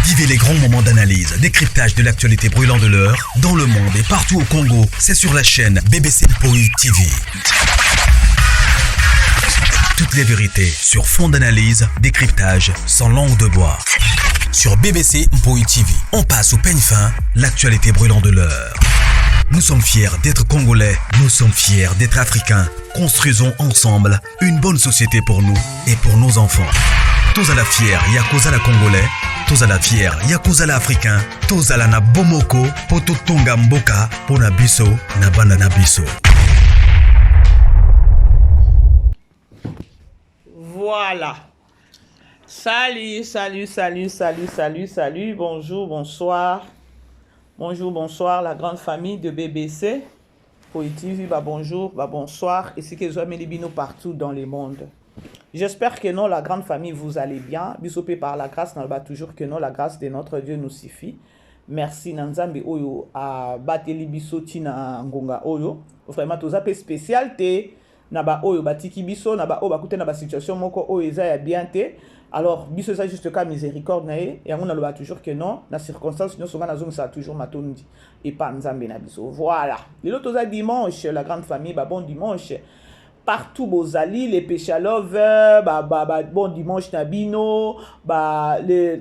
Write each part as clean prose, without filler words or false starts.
Vivez les grands moments d'analyse, décryptage de l'actualité brûlante de l'heure, dans le monde et partout au Congo. C'est sur la chaîne BBC Mpoi TV. Toutes les vérités sur fond d'analyse, décryptage, sans langue de bois. Sur BBC Mpoi TV, on passe au peigne fin l'actualité brûlante de l'heure. Nous sommes fiers d'être Congolais, nous sommes fiers d'être Africains. Construisons ensemble une bonne société pour nous et pour nos enfants. Tozala fier ya kozala Congolais, tozala fier ya kozala Africain, tozala na bomoko po totonga mboka pona biso na bana na biso. Voilà. Salut, salut, salut, salut, salut, salut. Bonjour, bonsoir. Bonjour, bonsoir, la grande famille de BBC. Poétv, bah bonjour, bah bonsoir. Et c'est que bino partout dans le monde. J'espère que non, la grande famille, vous allez bien. Bisopé par la grâce, bah toujours que non, la grâce de notre Dieu nous suffit. Merci na Nzambe oyo abateli biso ti na ngonga oyo. Vraiment toza pe spécial te na ba oyo batiki biso na ba oyo bakute na ba situation moko oyo eza ya bien te. Alors biso eza juste ka miséricorde na ye yango naloba toujours que non na circonstance nyonso nga nazongisaka toujours matondi epa Nzambe na biso. Voilà. Lelo toza dimanche la grande famille ba bon dimanche. Partout bozali les péchalove ba, ba, ba bon dimanche na bino ba les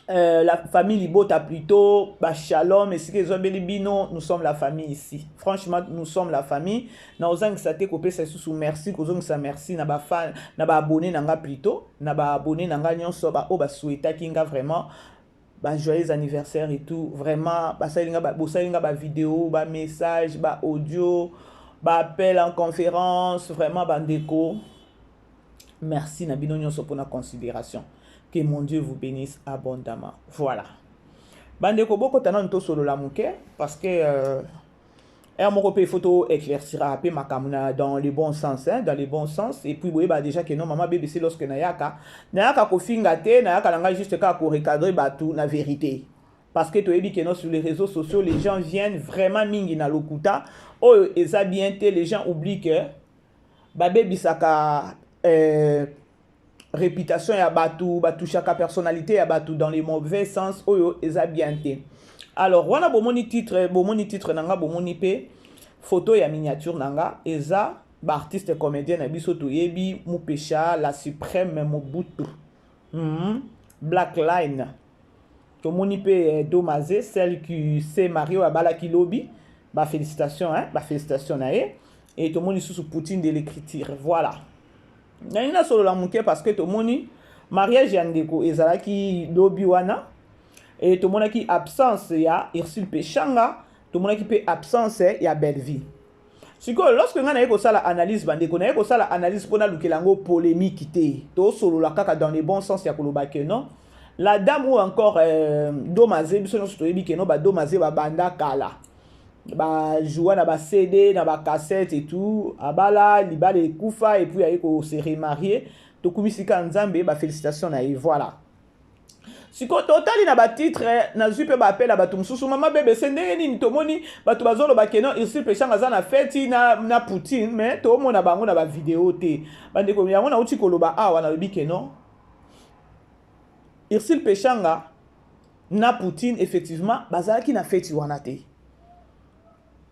la famille Libota plutôt, bah, shalom, et ce bino, nous sommes la famille ici. Franchement, nous sommes la famille. Na ozangisa te kopesa lisusu merci, kozongisa merci na ba fan, na ba abonné na nga plutôt, na ba abonné na nga nyonso ba oyo ba souhaitaki nga vraiment ba joyeux anniversaire et tout. Vraiment, basali nga ba bosali nga ba vidéo, ba message, ba audio, ba appel en conférence, vraiment bandeko. Merci na bino nyonso pour la considération. Que mon Dieu vous bénisse abondamment. Voilà. Bandeko boko tana nto solo la muke parce que moko pe photo éclaircira pe makambo na dans le bon sens hein, dans le bon sens et puis boye ba déjà que non maman BBC lorsque nayaka nayaka kofinga te nayaka nanga juste ka ko recadrer batu na vérité parce que toyebi que non sur les réseaux sociaux les gens viennent vraiment mingi na lokuta oyo eza bien te les gens oublient que babebisaka réputation ya batu batushaka personnalité ya batu dans les mauvais sens oyo eza bien te. Alors wana bomoni titre nanga bomoni pe photo ya miniature nanga eza ba artiste comédien na biso toyebi Mupesha la suprême Mobutu Black Line tomoni pe Domaze celle qui s'est mariée abalaki lobi ba félicitations hein ba félicitations na ye et tomoni susu Poutine de l'écriture. Voilà. Nani na solo la muke parce que tomoni mariage ya ndeko ezalaki lobi wana et tomonaki absence ya Ursule Peshanga tomonaki pe absence ya Bellevue. Sikoyo lorsque nga naye kosala analyse bandeko naye kosala analyse mpona lukela yango polémique te to solola kaka dans le bon sens ya koloba que non la dame ou encore Domaze biso nyonso toyebi que non ba Domaze ba banda kala ba joua na ba CD na ba cassette et tout abala libala ekufa et puis aye ko se remarier tokumisika Nzambe ba félicitations na ye. Voilà. Siko totali na ba titre nazwi pe ba appel ya bato mosusu mama BBC ndenge nini tomoni bato bazoloba ke non Ursule Peshanga aza na feti na Poutine mais tomona bango na ba vidéo te bandeko yango nauti koloba awa nalobi ke non Ursule Peshanga na Poutine effectivement bazalaki na feti wana te.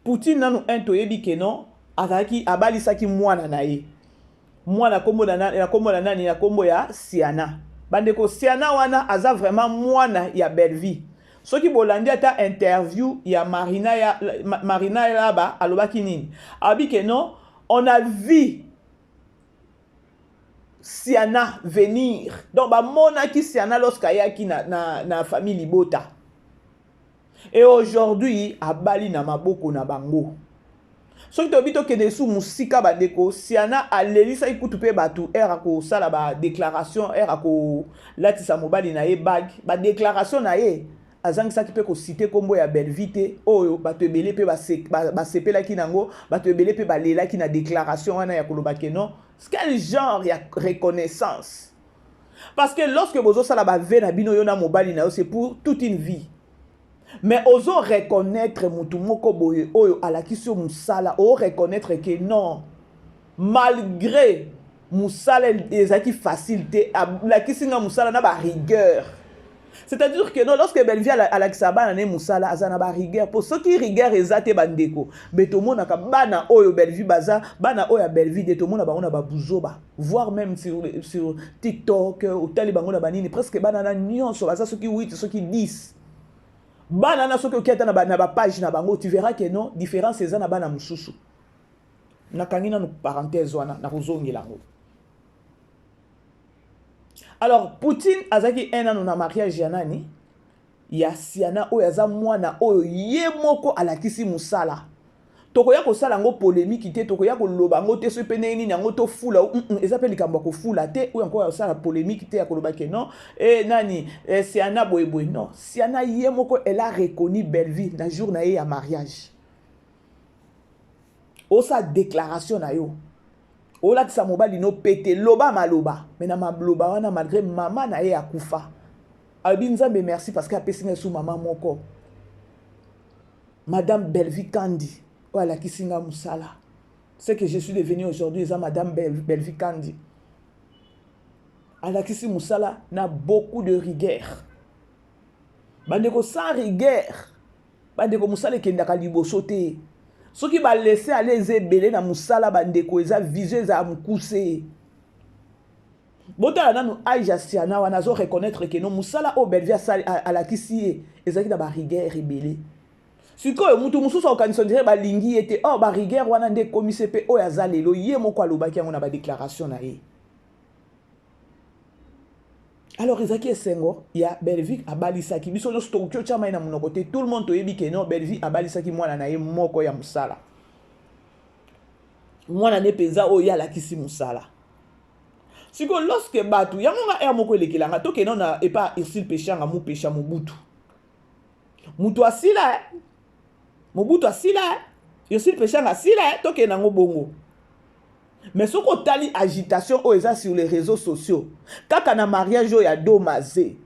Poutine nanu un toyebi ke non azalaki abalisaki mwana na ye mwana kombo na kombo na nani na kombo ya Siana. Bandeko Siana wana aza vraiment mwana ya Bellevue. Soki bolandi ata interview ya Marina Laba alobaki nini? Abi ke non on a vu Siana venir. Donc ba monaki Siana lorsque ayaki na famille Libota. Et aujourd'hui abali na maboko na bango. Soki toyebi tokende su musika bandeko Siana alelisaki kutu pe batu akosala ba déclaration akolatisa mobali na ye bague ba déclaration na ye azangisaki pe kociter kombo ya Bellevue te oyo bato ebele pe basepelaki nango bato ebele pe balelaki na déclaration wana ya koloba ke non quel genre ya reconnaissance parce que lorsque bozosala ba ve na bino yo na mobali na yo c'est pour toute une vie. Mais ozo reconnaître mutu moko boye oyo alakisi yo musala, o reconnaître que non malgré musala ezalaki facile te, alakisi nga musala na ba rigueur. C'est-à-dire que non, lorsque Bellevue alakisa bana ne musala, aza na ba rigueur. Po soki rigueur eza te bandeko, be tomonaka bana oyo Bellevue baza, bana oyo ya Bellevue de tomona bango na ba buzoba, voire même sur TikTok, otali bango na banini, presque bana na nyonso baza soki 8, soki 10. Bana na soki oki ata na ba page na bango, tu verras que non, différence eza na bana mususu. Nakangi nanu parenthèse wana, nakozongela yango. Alors Poutine azaki un nanu na mariage ya nani? Ya Siana oyo aza mwana oyo ye moko alakisi musala. Tokoya kosala yango polémique te, tokoya koloba yango te, soki pe ndenge nini yango tofula, eza pe likambo ya kofula te, oyo encore ya kosala polémique te ya koloba ke non, nani, Siana boye boye. Non, Siana ye moko elle a reconnu Bellevue na jour na ye ya mariage. Osa déclaration na yo. Olakisa mobali no pete loba maloba, mais na maloba wana malgré mama na ye akufa. Alobi Nzambe merci parce que apesi ngai su mama moko. Madame Bellevue Kandi, oyo alakisi nga musala. Ce que je suis devenu aujourd'hui eza Madame Bellevue Kandi. Alakisi musala na beaucoup de rigueur. Bandeko sans rigueur, bandeko musala ekendaka liboso te. Soki ba laisser aller eza ebele na musala bandeko eza vision eza ya mokuse. Botala nanu âge ya Siana wana azo reconnaître que non musala oyo Bellevue asali alakisi ye ezalaki na ba rigueur ebele. Sikoyo mutu mususu akokanisa on dirait balingi ye te. Or ba rigueur wana nde ekomise pe oyo aza lelo ye moko alobaki yango na ba déclaration na ye. Alors ezalaki esengo ya Bellevue abalisaki biso nyonso tokoki otya mai na monoko te, tout le monde toyebi ke non Bellevue abalisaki mwana na ye moko ya mosala, mwana ne mpenza oyo ye alakisi mosala. Sikoyo lorsque bato yango nga aire moko elekelanga tokende na epa Ursule Peshanga mupesha Mobutu, mutu asila Mobutu asila Ursule Peshanga asila tokende nango bongo. Mais soki otali agitation oyo eza sur les réseaux sociaux kaka na mariage oyo ya Domaze,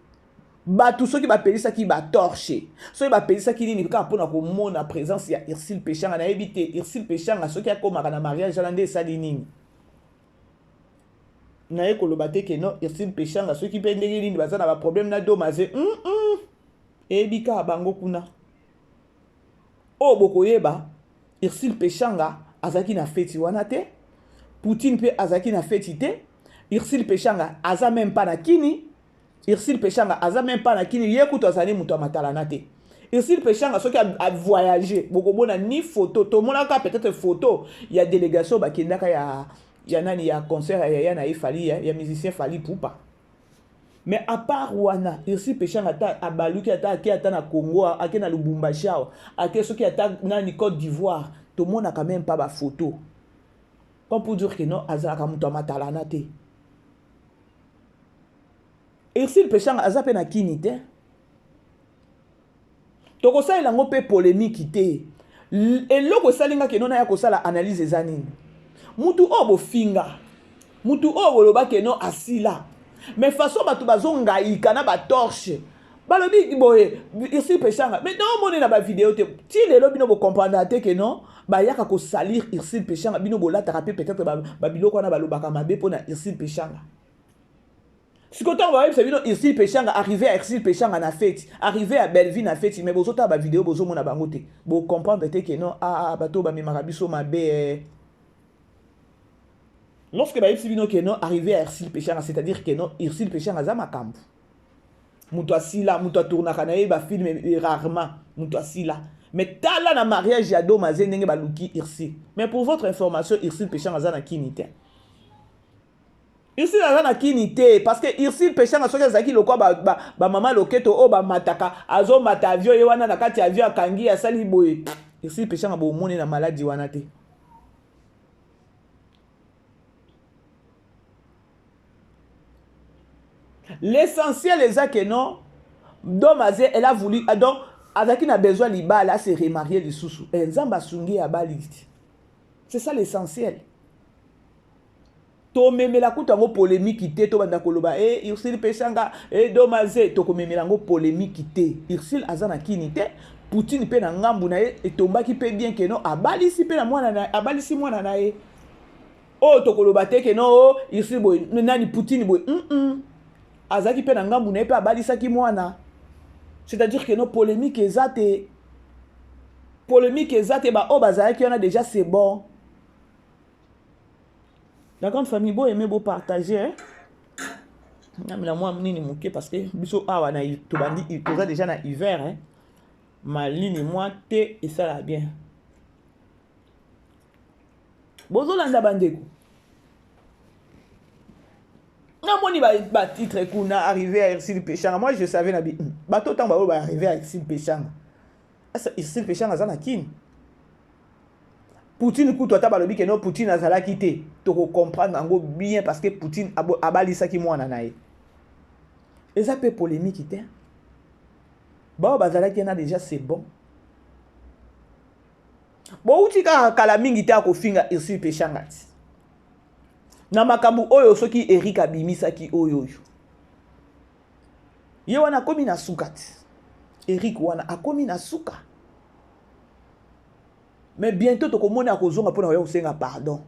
bato soki bapelisaki ba torche, soki bapelisaki nini kaka mpona komona présence ya Ursule Peshanga, nayebi te Ursule Peshanga soki akomaka na mariage wana nde esali nini. Naye koloba te ke non Ursule Peshanga soki mpe ndenge nini baza na ba problème na Domaze, eyebi kaka bango kuna. Oyo bokoyeba Ursule Peshanga azalaki na feti wana te, Poutine pe azalaki na feti te, Ursule Peshanga aza même pas na Kini, Ursule Peshanga aza même pas na Kini, ye kutu azali moto ya matalana te. Ursule Peshanga soki a voyager, bokomona ni photo, tomonaka peut-être photo ya délégation bakendaka ya nani ya concert ya yaya na ye Fally, ya musicien Fally Ipupa. Mais à part wana, Ursule Peshanga ata abaluki ata ake ata na Congo, ake na Lubumbashi awa, ake soki ata nani Côte d'Ivoire, tomonaka même pas ba photo. Comme pour dire que non, azalaka moto ya matalana te. Ursule Peshanga aza pe na Kini te. Tokosalela yango pe polémique te. Eloko esali nga ke non naya kosala analyse eza nini? Mutu oyo bofinga, mutu oyo boloba ke non asila. Mais façon bato bazongaika na ba torche, balobi boye Ursule Peshanga, mais non moni na ba vidéo te. Ti lelo bino bo comprendre te ke non bayaka ko salir Ursule Peshanga, bino bolataka pe peut-être ba biloko wana balobaka mabe pona Ursule Peshanga. Sikoyo ntango bayebisa bino Ursule Peshanga, arrivé ya Ursule Peshanga na feti, arrivé ya Bellevue na feti, mais bozotala ba vidéo bozomona bango te. Bo comprendre te ke non, ah, ah, bato bamemaka biso mabe. Lorsque bayebisi bino ke non, arrivé ya Ursule Peshanga, c'est-à-dire ke non, Ursule Peshanga aza makambo. Moto asila, moto atournaka na ye ba film rarement, moto asila. Mais tala na mariage ya Domaze ndenge baluki Ursule. Mais pour votre information, Ursule Peshanga aza na Kini te. Ursule aza na Kini te, parce que Ursule Peshanga soki azalaki lokwa ba mama loketo oyo bamataka, azomata avion ye wana na kati ya avion akangi asali boye. Ursule Peshanga bomoni na maladie wana te. L'essentiel eza que non, Domaze elle a voulu, ah, donc azalaki na besoin libala se remarier lisusu. Nzambe asungi ya bali. C'est ça l'essentiel. Tomemela kutu yango polémique te, tobanda koloba, Ursule Peshanga, Domaze, tokomemela yango polémique te. Ursule aza na Kini te, Poutine pe na ngambu na ye etombaki pe bien que non, abalisi pe na mwana na, abalisi mwana na ye. Oyo tokoloba te que non, oh, Ursule boye, nani Poutine boye. Azalaki pe na ngambu na ye pe abalisaki mwana. C'est-à-dire que no polémique eza te, polémique eza te. Baoyo bazalaki wana déjà, c'est bon. La grande famille, bo aimer, bo partager, hein? Namela mwa nini moke, parce que biso awa na tobandi, toza déjà na hiver, hein? Malili mwa te esala bien. Bozolanda, bandeko, namoni batitre kuna, arrivé à Ursule Peshanga. Moi, je savais na bi bato ntango baoyo baarrivé à Ursule Peshanga. Asa Ursule Peshanga aza na Kini. Poutine kutu, ata balobi ke no, Poutine azalaki te, tokocomprendre yango bien, parce que Poutine abalisaki mwana na ye. Eza mpe polémique te. Bao bazalaki na déjà, c'est bon. Bouti kaka kala mingi te akofinga Ursule Peshanga ti na makambo oyo. Soki Erik abimisaki oyo oyo, ye wana akomi na suka ti. Erik wana akomi na suka, mais bientôt tokomona akozonga mpona koya kosenga pardon.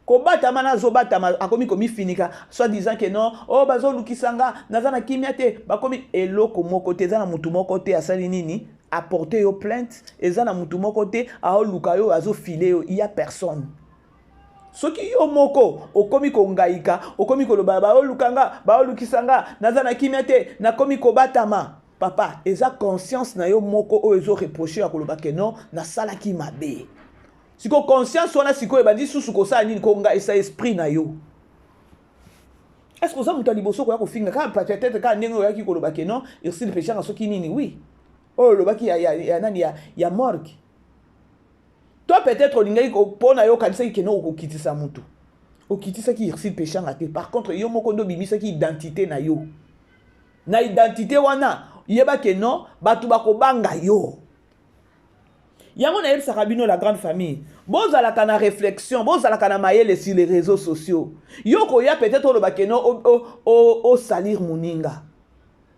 Kobatama nazobatama, akomi komifinika, soit disant ke non, oyo oh, bazolukisa nga, naza na kimia te. Bakomi eloko moko te. Eza na mutu moko te asali nini, aporte yo plainte. Eza na mutu moko te aoluka yo, azofile yo, ya personne. Soki yo moko okomi kongaika, okomi koloba baoluka nga, baolukisa nga, naza na kimia te, nakomi kobatama, papa, eza conscience na yo moko oyo ezoreproche ya koloba ke non, nasalaki mabe. Sikoyo conscience wana sikoyo ebandi susu kosala nini? Kongaisa esprit na yo. Est ce que oza moto ya liboso koya kofinga kaka? Peut-être kaka ndenge oyaki koloba ke non, Ursule Peshanga soki nini, oui, oyo olobaki ya nani, ya morgue. Toi, peut-être olingaki mpo na yo, okanisaki ke non, okokitisa motu. Okitisaki Ursule Peshanga te. Par contre, yo moko nde obimisaki identité na yo. Na identité wana, yeba ke non, bato bakobanga yo. Yango nayebisaka bino, la grande famille, bozalaka na réflexion, bozalaka na mayele sur les réseaux sociaux. Yo koya peut-être oloba ke non, osalir moninga,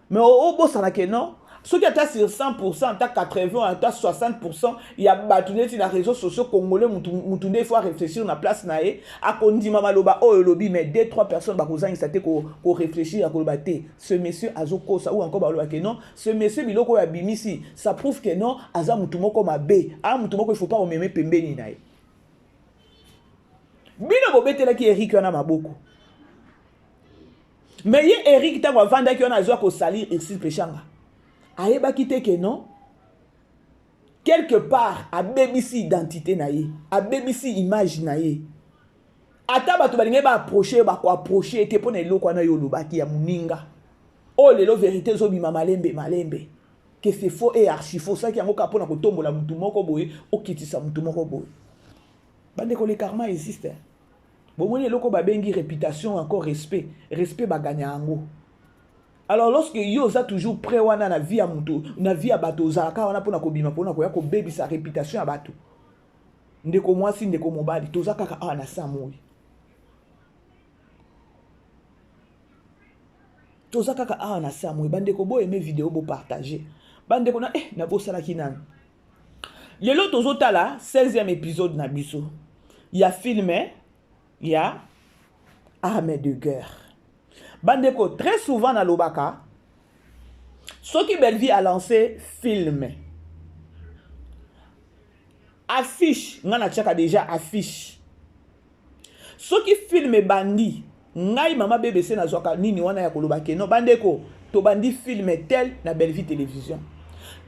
mais obosana ke non, soki ata sur 100, ata 80, ata 60 ya bato neti na réseaux sociaux congolais, mutu nde faut réfléchir na place na ye, akondima maloba oyo olobi. Mais deux, trois personnes bakozangisa te koréfléchir, akoloba te, ce monsieur azokosa, ou encore baloba ke non, ce monsieur, biloko oyo abimisi, ça prouve que non, aza mutu moko mabe, aza mutu moko, il faut pas omeme pembeni na ye. Bino bobetelaki Erik wana maboko, mais ye Erik, ntango avandaki wana, azwa kosalir Ursule Peshanga, ayebaki te ke non, quelque part abebisi identité na ye, abebisi image na ye. Ata bato balingi baapproche, bakoapproche te mpo na eloko wana yo olobaki ya moninga oyo. Lelo vérité ezobima malembe malembe ke c'est faux et archi faux. Osalaki yango kaka mpona kotombola motu moko boye, okitisa motu moko boye. Bandeko, le karma existe. Bomoni eloko babengi réputation, encore respect. Respect baganya yango. Alors, lorsque yo oza toujours prêt wana na vie ya motu, na vie ya bato, ozalaka wana mpona kobima, mpona koya kobebisa réputation ya bato, ndeko mwasi, ndeko mobali, toza kaka awa na sa moi, toza kaka awa na sa moi. Bandeko, boyeme video, bopartage. Bandeko na nabosalaki nani. Lelo tozotala 16e épisode na biso ya film ya Arme de guerre. Bandeko, très souvent nalobaka, soki Bellevie a lancé film, affiche, ngai natiaka déjà affiche. Soki film ebandi, ngai mama BBC nazwaka nini wana ya koloba ke non, bandeko, tobandi film tel na Bellevie Télévision,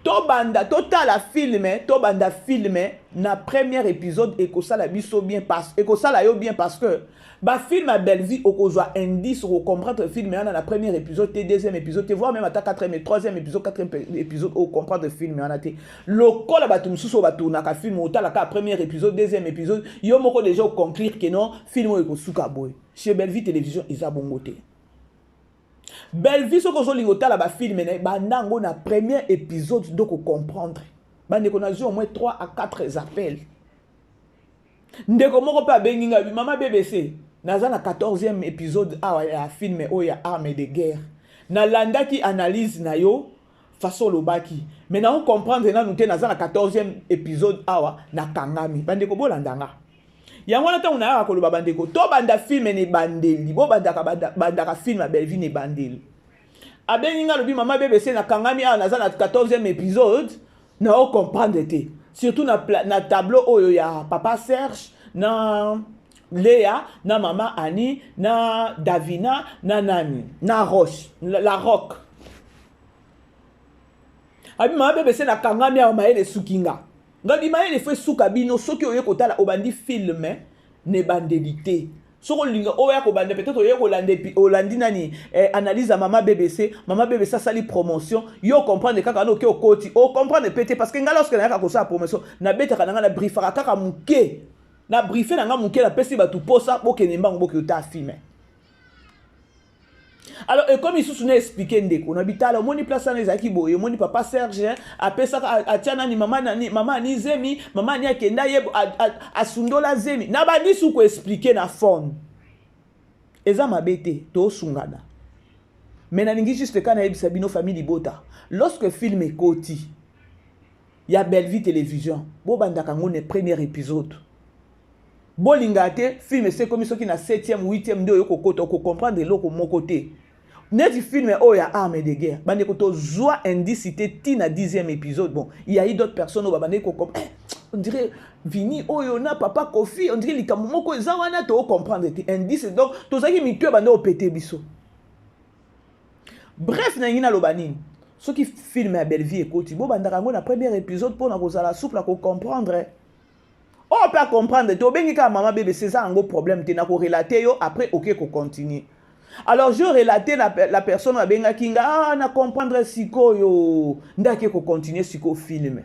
tobanda totala film, tobanda film na premier épisode, ekosala biso bien, parce ekosala yo bien, parce que bafilm ya Bellevie, okozwa indice, okocomprendre film wana na premier épisode te, deuxième épisode te, voire même ata quatrième, troisième épisode, quatrième épisode, okocomprendre film wana te. Lokola bato mosusu oyo batournaka film, otalaka premier épisode, deuxième épisode, yo moko déjà oconclure ke non, film oyo ekosuka boye. Chez Bellevie Télévision, eza bongo te. Bellevie, soki ozolinga otala bafilm na ye, banda yango na premier épisode, do kocomprendre. Bandeko, nazwi au moins 3 à 4 appels. Ndeko moko mpe abengi ngai: "Mama BBC, naza na 14e épisode awa ya film oyo ya Arme de guerre. Nalandaki analyse na yo, façon olobaki, mais naocomprendre nanu te. Naza na 14e épisode awa, nakangami." Bandeko, bolanda nga. Yango wana ntango nayaka koloba, bandeko, tobanda film na ebandeli, bobandaka bandaka film ya Bellevie na ebandeli. Abengi nga, alobi: "Mama BBC, nakangami awa, naza na 14e épisode, na ocomprendre te, surtout na tableau oyo ya papa Serge na Léa na mama Ani na Davina na nani na Roche la, la Roque." Abi: "Mama BBC, nakangami awa, mayele esuki nga." Ngabi mayele fo esuka bino. Soki oye kotala, obandi film na ebandeli te. Soki olinga oya kobanda, peut-être oye kolanda, olandi nani, analyse ya mama BBC. Mama BBC asali promotion, yo comprendre kaka wana, oke okoti, ocomprendre pe te, parce que ngai, lorsque nayaka kosala promotion, nabetaka na ngai, na briefaka kaka moke, na briefe na ngai moke, napesi bato posa bokende mbango, boke ota film. Alors ekomi lisusu na expliquer ndeko na bitala: omoni place wana ezalaki boye, omoni papa Serge apesaka, atia nani, mama nani, mama Ani zemi, mama Ani akenda ye asundola zemi. Na bandi su koexpliquer na phone. Eza mabe te, tosungana, mais nalingi juste ka nayebisa bino, famille libota, lorsque film ekoti ya Bellevue Télévision, bobandaka yango na premier épisode. Bolingaka te film ese ekomi soki na 7e, 8e nde oyo kokota, okocomprendre eloko moko te. Neti film oyo ya Arme de guerre, bandeko, tozwa indice te ntina 10e épisode. Bon, il y a eu d'autres personnes oyo babandeki kocomprendre: "Eh, on dirait Vini oyo na papa Kofi, on dirait likambo moko eza wana." Tocomprendre te indice, donc tozalaki mitu ebanda opete biso. Bref, nalingi naloba nini? Soki film ya Bellevue ekoti, bobandaka yango na premier épisode mpona kozala souple ya kocomprendre. Oyo mpe acomprendre te, obengi kaka mama BBC, eza yango problème te, nakorelater yo après, oke kocontinue. Alors je relate la personne abengaki nga: "Ah, na comprendre sikoyo." Nde ake kocontinue sikoyo film.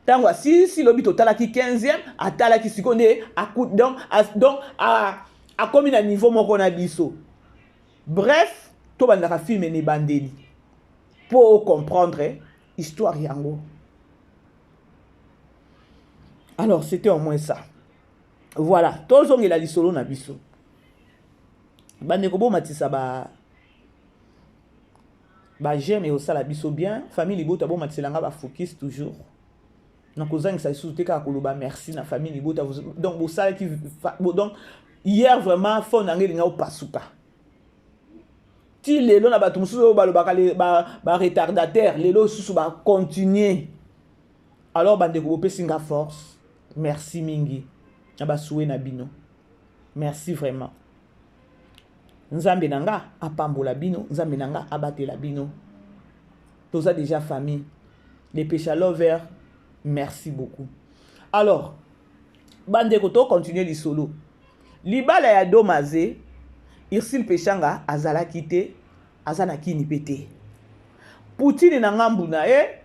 Ntango asilisi, lobi totalaki 15e, atalaki sikoyo nde donc akomi na niveau moko na biso. Bref, tobandaka film na ebandeli mpo ocomprendre histoire yango. Alors c'était au moins ça. Voilà, tozongela lisolo na biso. Bandeko, bomatisa ba baj'aime, osala biso bien. Famille libota, bomatisela nga bafocus toujours. Nakozangisa lisusu te, kaka koloba merci na famille libota. Donc bosalaki, donc hier vraiment phone na ngai elinga opasuka ti lelo. Na bato mosusu oyo balobaka baretardataire, lelo lisusu bacontinue. Alors bandeko, bopesi nga force, merci mingi na basouhaits na bino, merci vraiment. Nzambe na nga apambola bino, Nzambe na nga abatela bino. Toza déjà famille, les Pesha Lover, merci beaucoup. Alors bandeko, tocontinue lisolo. Libala ya Domaze, Ursule Peshanga azalaki te, aza na Kini mpe te. Poutine na ngambu na ye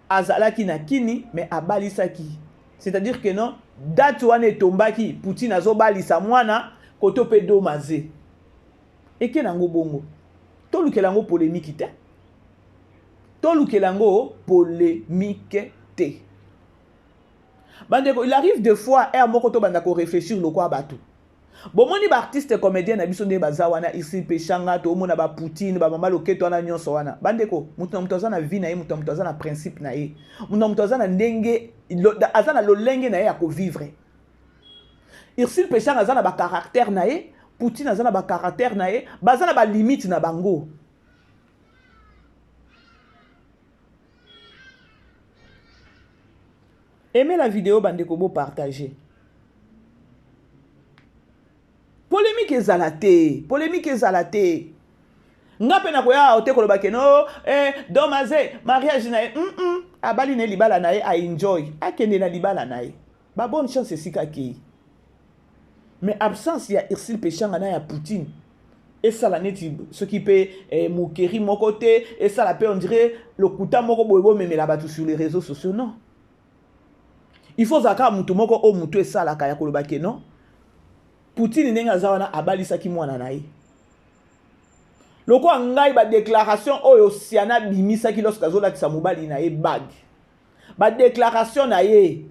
azalaki na Kini, mais abalisaki, c'est-à-dire que non, date wana etombaki, Poutine azobalisa mwana koto mpe Domaze eke nango bongo. Tolukela yango polémique te, tolukela yango polémique te. Bandeko, il arrive des fois heure moko tobanda koréfléchir lokwa bato. Bomoni baartiste comédien na biso nde baza wana, Ursule Peshanga, toomona bapoutine, bamama loketo wana nyonso wana. Bandeko, moto na moto aza na vie na ye, moto na moto aza na principe na ye, moto na moto aza na ndenge, aza na lolenge na ye ya kovivre. Ursule Peshanga aza na bacaractère na ye, Poutine aza na bacaractère na ye, baza na balimite na bango. Aimez la vidéo, bandeko, bopartage. Polémique ezala te, polémique ezala te. Nga mpe nakoya awa te koloba ke no, Domaze mariage na ye, abali na ye, libala na ye, aenjoy, akende na libala na ye, babonne chance esika akei. Mais absence ya Ursule Peshanga na ya Poutine esala neti soki mpe mokeri moko te, esala mpe on dirait lokuta moko boye bomemela bato sur les réseaux sociaux. Non, il faut ozala kaka motu moko oyo motu esalaka ya koloba ke non, Poutine ndenge aza wana abalisaki mwana na ye. Lokola ngai, badéclaration oyo Siana abimisaki lorsque azolatisa mobali na ye bague, badéclaration na ye,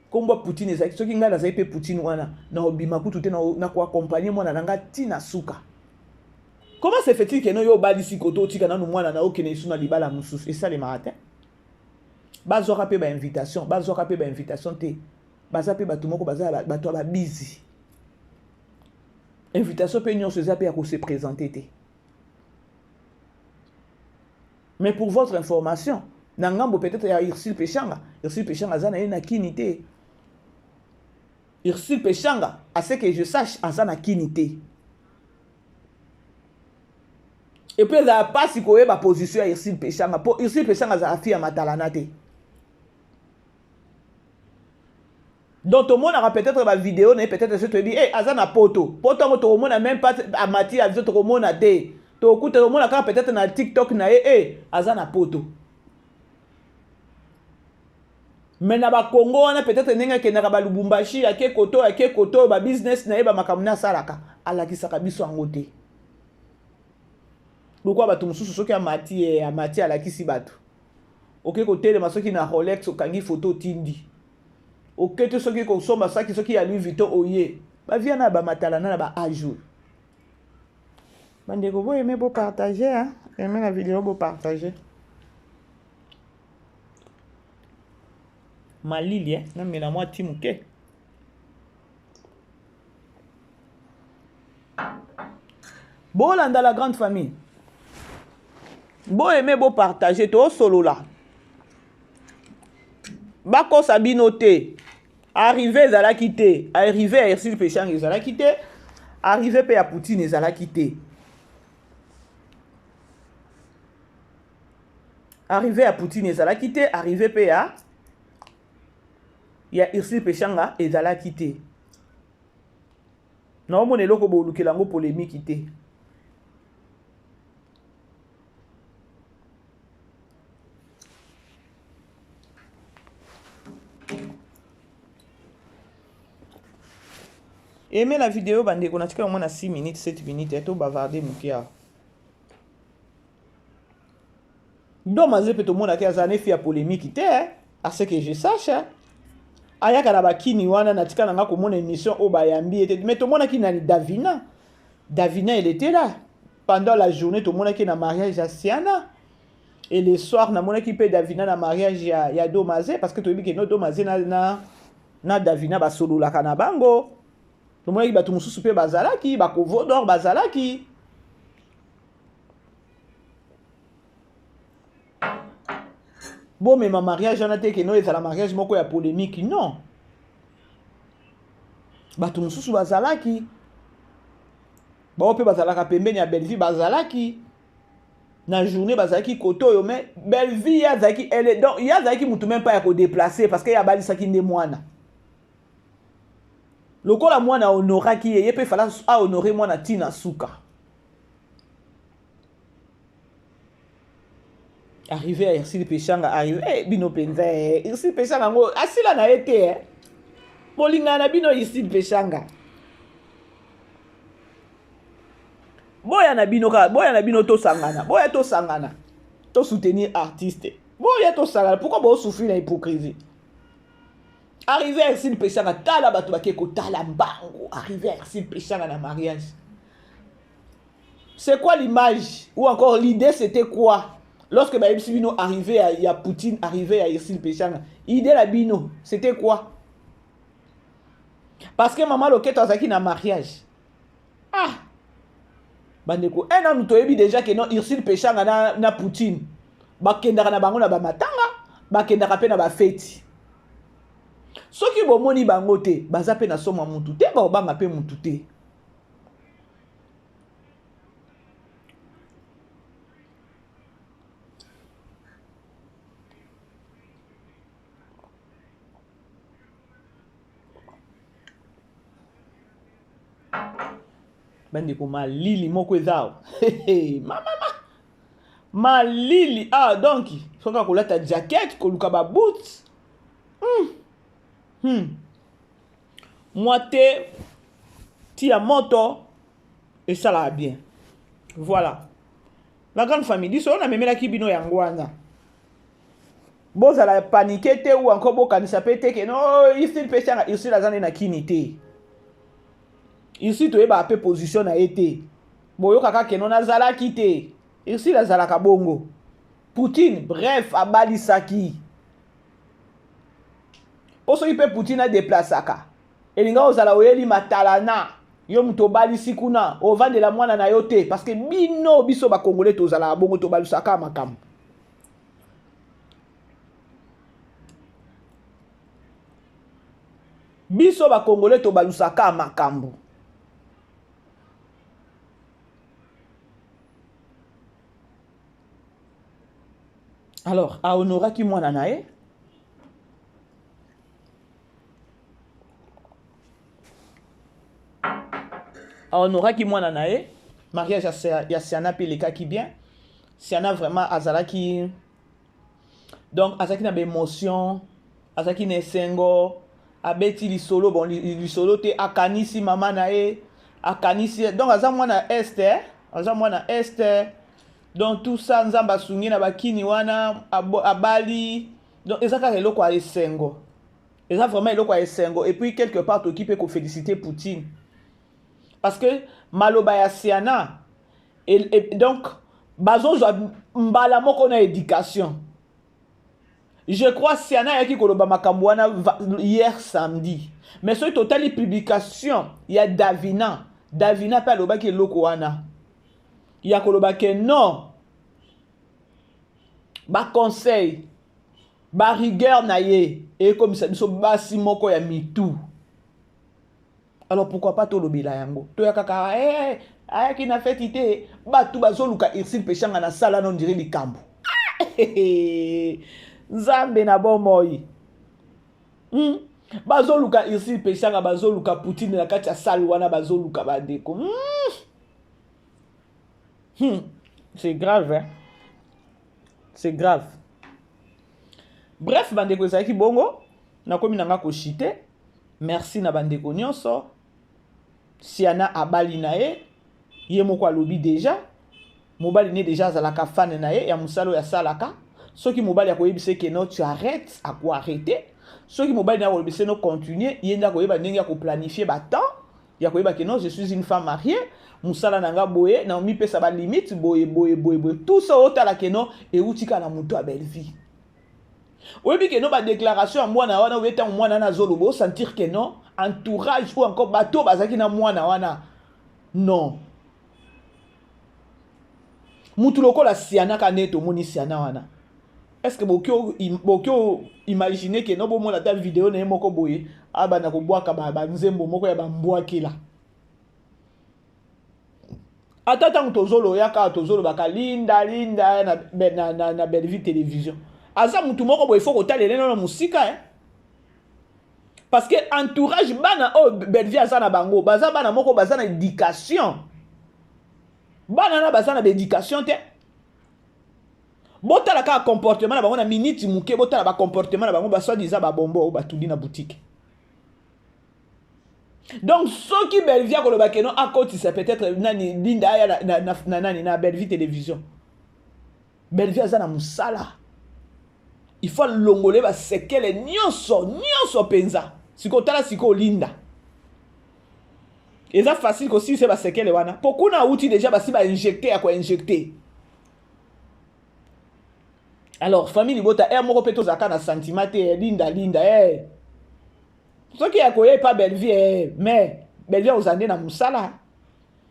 nkombo Poutine ezalaki. Soki ngai nazali mpe Poutine wana, na obima kutu te, na koaccompagner mwana na ngai ntina suka. Comment se fait-il ke no, yo obalisi koto, otika nanu mwana na okende lisu na libala mosusu? Esalemaka te. Bazwaka mpe bainvitation, bazwaka mpe bainvitation te. Baza mpe bato moko, baza bato ya babizi. Invitation mpe nyonso eza mpe ya kose présenter te. Mais pour votre information, na ngambo peut-être ya Ursule Peshanga, Ursule Peshanga aza na ye na kini te. Ursule Peshanga, à ce que je sache, aza na kini te. Et puis ezala mpasi koyeba position ya Ursule Peshanga mpo Ursule Peshanga azala fille ya matalana te. Donc tomonaka peut-être ba vidéo na ye peut-être soki toyebi eh aza na poto poto yango tokomona même pas amati avion tokomona te tokokuta tokomona kaka peut-être na TikTok na ye eh aza na poto mais na bakongo wana peut-être ndenge akendaka ba Lubumbashi ake koto ake koto ba business na ye ba makambo na asalaka alakisaka biso yango te lokola bato mosusu soki amati ye amati alakisi bato oke kotelema soki na Rolex okangi foto otindi okete soki kosomba saki soki ya Louis Vuitton oye bavia na bamatalana na ba age oyo bandeko boyeme bopartage aime na video bopartage malili eh? namela mwa ti moke bolanda la grande famille boyeme bopartage tosolola bakosa bino te arrive ezalaki te arrive ya Ursule Peshanga ezalaki te arrive mpe ya Poutine ezalaki te arrive ya Poutine ezalaki te arrive mpe ya ya Ursule Peshanga ezalaki te naomona eloko bolukela yango polemiki te Aimez la vidéo bandeko natika yango na 6 minutes 7 minutes to bavarde moke awa Doma ze mpe tomonaki aza nefi ya polémique te à ce que je sache ayaka na bakini wana natika na nga komona émission oyo bayambi ye te mais tomonaki nani Davina Davina elle était là pendant la journée tomonaki na mariage ya Siana et le soir namonaki mpe Davina na mariage ya, ya Domaze parce que toyebi ke no Domaze na, na, na Davina basololaka na bango tomonaki bato mosusu mpe bazalaki bakovodor bazalaki bomema mariage wana te ke no ezala mariage moko ya polémique non bato mosusu bazalaki bao mpe bazalaka pembeni ya Bellevue bazalaki na journée bazalaki kote oyo mais Bellevue ye azalaki ele donc ye azalaki mutu même pas ya kodeplace parce que ye abalisaki nde mwana lokola mwana honoraki ye ye mpe fala ahonore mwana ntina suka arrivé ya Ursule Peshanga arrivé eh, bino mpenza eh, Ursule Peshanga yango asila na ye te eh. Bolingana na bino Ursule Peshanga boya na bino kaka boya na bino tosangana boya tosangana tosoutenir artiste boya tosangana pourquoi bosouffrir na hypocrisie arrivé ya Ursule Peshanga tala bato bake kotala mbango arrivé ya Ursule Peshanga na mariage c'est quoi l'image ou encore l'idée c'était quoi lorsque bayebisi bino arrivé ya, ya Poutine arrivé ya Ursule Peshanga idée na bino c'était quoi parce que mama Loketo azalaki na mariage ah bandeko un nanu toyebi déjà ke non Ursule Peshanga na, na Poutine bakendaka na bango na bamatanga bakendaka mpe na bafeti soki bomoni bango te baza mpe na somo ya mutu te baobanga mpe mutu te bandeko malili moko eza awa mamama malili ah donc soki akolata jacket koluka ba boots hmm. Hmm. mwa te ti ya moto esalaka bien voilà la grande famille biso oyo namemelaki bino yango wana bozala panike te ou encore bokanisa mpe te ke no Ursule mpe sianga Ursule aza nde na kini te Ursule toyebaka mpe position na ye te boyokaka keno nazalaki te Ursule azalaka bongo Poutine bref abalisaki mpo soki mpe Poutine adeplasaka elinga ozala oyeli matalana. Yo moto obalisi kuna, ovandela mwana na yo te, parce que bino biso ba Congolais tozalaka bongo, tobalusaka makambo. Biso ba Congolais tobalusaka makambo. Alors, ahonoraki mwana na ye. Ahonoraki mwana na ye. Mariage ya Siana mpe elekaki bien. Siana vraiment azalaki, donc azalaki na baémotion, azalaki na esengo, abeti lisolo, bon lisolo te, akanisi mama na ye, akanisi, donc aza mwana est, aza mwana est. Donc tout ça, Nzambe asungi na bakini wana, abali, donc eza kaka eloko ya esengo. Eza vraiment eloko ya esengo. Et puis quelque part toki mpe koféliciter Poutine, parce que maloba ya Siana et donc bazozwa mbala moko na éducation. Je crois Siana ayaki koloba makambo wana hier samedi, mais soki totali publication ya Davina, Davina mpe alobaki eloko wana ya koloba ke non, baconseil, barigueur na ye ekomisa biso basi moko ya mitu. Alors pourquoi pas tolobela yango? Toya kaka eh, ayaki na feti te. Bato bazoluka Ursule Peshanga na sala no ndire likambo. Nzambe na bomoi, Bazoluka Ursule Peshanga, bazoluka Poutine na kati ya salle wana, bazoluka bandeko. C'est grave, hein? C'est grave. Bref, bandeko, ezalaki bongo. Nakomi na nga koshite. Merci na bandeko nyonso. Siana abali na ye, ye moko alobi déjà mobali ne déjà azalaka fan na ye ya mosala oyo asalaka. Soki mobali akoyebisa ke no, tu arrêtes, akoarrêter. Soki mobali na akolobisa no, continue, ye nde akoyeba ndenge ya koplanifie batemps, ya koyeba ke non, je suis une femme mariée, mosala na nga boye, na mipesa balimite boye boye boye boye. Tout ça, otala ke non, euti kaka na moto ya Bellevie. Oyebi ke no, badéclaration ya mwana wana, oyebi ntango mwana wana azoloba, osentir ke non, entourage ou encore bato bazalaki na mwana wana, non, mutu lokola Siana ka nde tomoni Siana wana, est ce que boki imagine ke no, bomona ata video na ye moko boye, abanda kobwaka banzembo moko ya bambwakela? Ata ntango tozoloya kaka, tozolobaka Linda, Linda na Bellevue Télévision, aza mutu moko boye, faut kotalela nano mosika, eh? Parce que entourage, bana oyo Bellevue aza na bango, baza bana moko baza na éducation. Bana na baza na baéducation te. Botala kaka comportement na bango na miniti moke, botala bacomportement na bango, basoi-disant babombo oyo batuli na boutique. Donc soki Bellevue akoloba ke no, akotisa peut-être nani, Linda aya na nani, na Bellevue Télévision, Bellevue aza na mosala, il faut alongole basekele nyonso nyonso mpenza. Sikoyo tala, sikoyo Linda eza facile kosilisa basekele wana, mpo kuna awuti déjà basi bainjecte ya koinjecte. Alors famille libota, ere moko mpe tozalaka na sentiment te. Linda, Linda, eh. Soki ya koya epa Bellevue, eh, mais Bellevue akozala nde na mosala.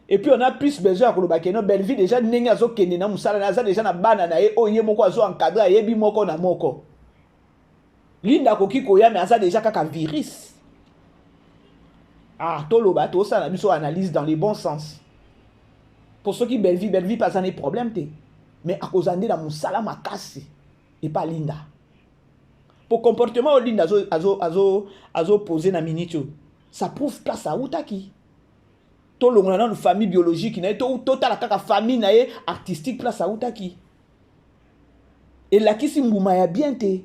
Et puis on a plus besoin ya koloba ke no, Bellevue déjà ndenge azokende na mosala na, aza déjà na bana na ye oyo ye moko azo encadre, ayebi moko na moko. Linda akoki koya, mais aza déjà kaka virus. Ah, toloba, tosala na biso analyse dans le bon sens. Po soki Bellevue, Bellevue mpe aza na problème te, mais akozala nde na mosala makasi epa Linda, po comportement oyo Linda azopose azo, azo, azo na minute oyo, ça prouve place autaki. Tolongola nanu famille biologique na ye, totala kaka famille na ye artistique, place autaki elakisi mbuma ya bien te.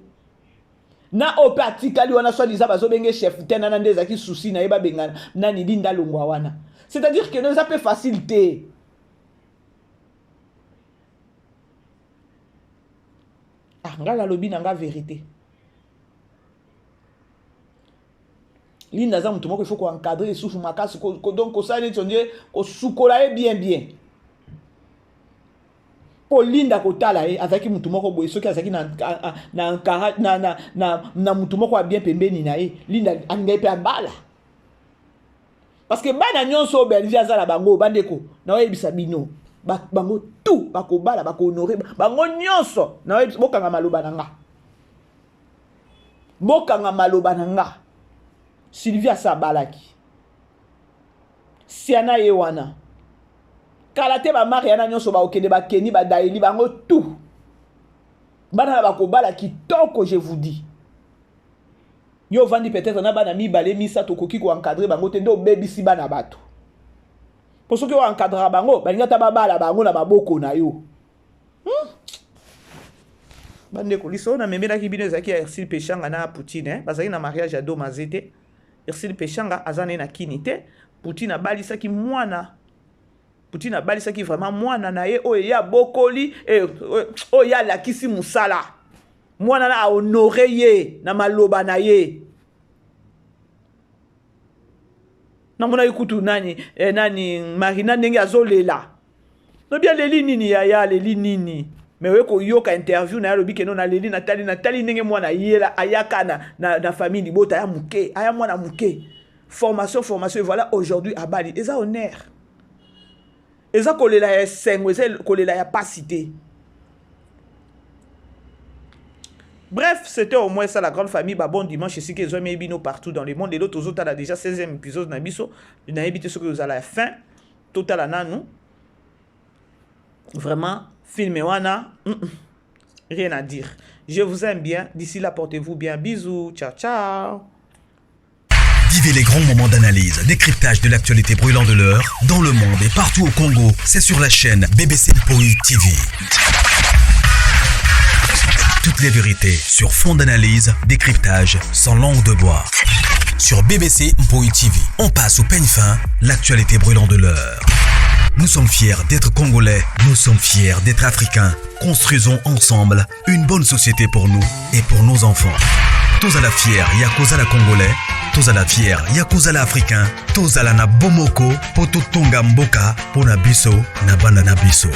Na oyo mpe atikali wana, soi-disant bazobenge chef te, nana nde ezalaki susi na ye, babengana nani, Linda longwa wana. C'est-à-dire que no, eza mpe facile te. Ah, ngai nalobi na nga vérité. Linda aza moto moko il faut koencadre lisusu makasi, donc kosala neti ondie kosukola ye bien bien, mpo Linda kotala ye azalaki motu moko boye. Soki azalaki na mutu moko ya bien pembeni na ye, Linda alingai mpe abala. Parce que bana nyonso oyo Bellevue aza na bango, bandeko, naoyebisa bino, bango tout bakobala, bakohonore bango nyonso. Naoyebisa, bokanga maloba na nga. Bokanga maloba na nga. Sylvie asa abalaki. Siana ye wana. Kala te ba Mariana nyonso bakokende, ba Kenny, ba Daeli, bango tout. Bana na bakobala kitoko, je vous dis. Yo ovandi peut-être na bana mibale misato, okoki ko encadrer bango te, nde obebisi bana bato. Po soki o encadraka bango, balingi ata babala bango na maboko na yo. Bandeko, lisolo namemelaki bino ezalaki ya Ursule Peshanga na Poutine, eh? Bazalaki na mariage ya Domaze te. Ursule Peshanga aza naye na kini te. Poutine abalisaki mwana. Poutine abalisaki vraiment mwana na ye oyo ye abokoli, oyo ye alakisi mosala. Mwana na ahonore ye na maloba na ye. Namonaki kutu nani, nani Marina ndenge azolela. Lobi aleli nini yaya, aleli nini? Mais oye koyoka interview na ye, alobi keno naleli, natali, natali ndenge mwana ayela, ayaka na famille libota ya moke, aya mwana moke. Formation, formation, et voilà aujourd'hui abali. Eza honneur. Eza kolela ya esengo, eza kolela ya pasi te. Bref, c'était au moins ça la grande famille. Bah, bon dimanche, ici qu'ils ont mis bino partout dans le monde. Et l'autre, aux autres, déjà 16e épisode na biso. Nayebi te soki ozala fin. Total nanu. Vraiment, film wana, rien à dire. Je vous aime bien. D'ici là, portez-vous bien. Bisous. Ciao, ciao. Vivez les grands moments d'analyse, décryptage de l'actualité brûlante de l'heure, dans le monde et partout au Congo. C'est sur la chaîne BBC Mpoi TV. Toutes les vérités sur fond d'analyse, décryptage, sans langue de bois. Sur BBC Mpoi TV, on passe au peigne fin l'actualité brûlante de l'heure. Nous sommes fiers d'être Congolais, nous sommes fiers d'être Africains. Construisons ensemble une bonne société pour nous et pour nos enfants. Tozala fier ya kozala Congolais, tozala fier ya kozala Africain, tozala na bomoko po totonga mboka po na biso na bana na biso.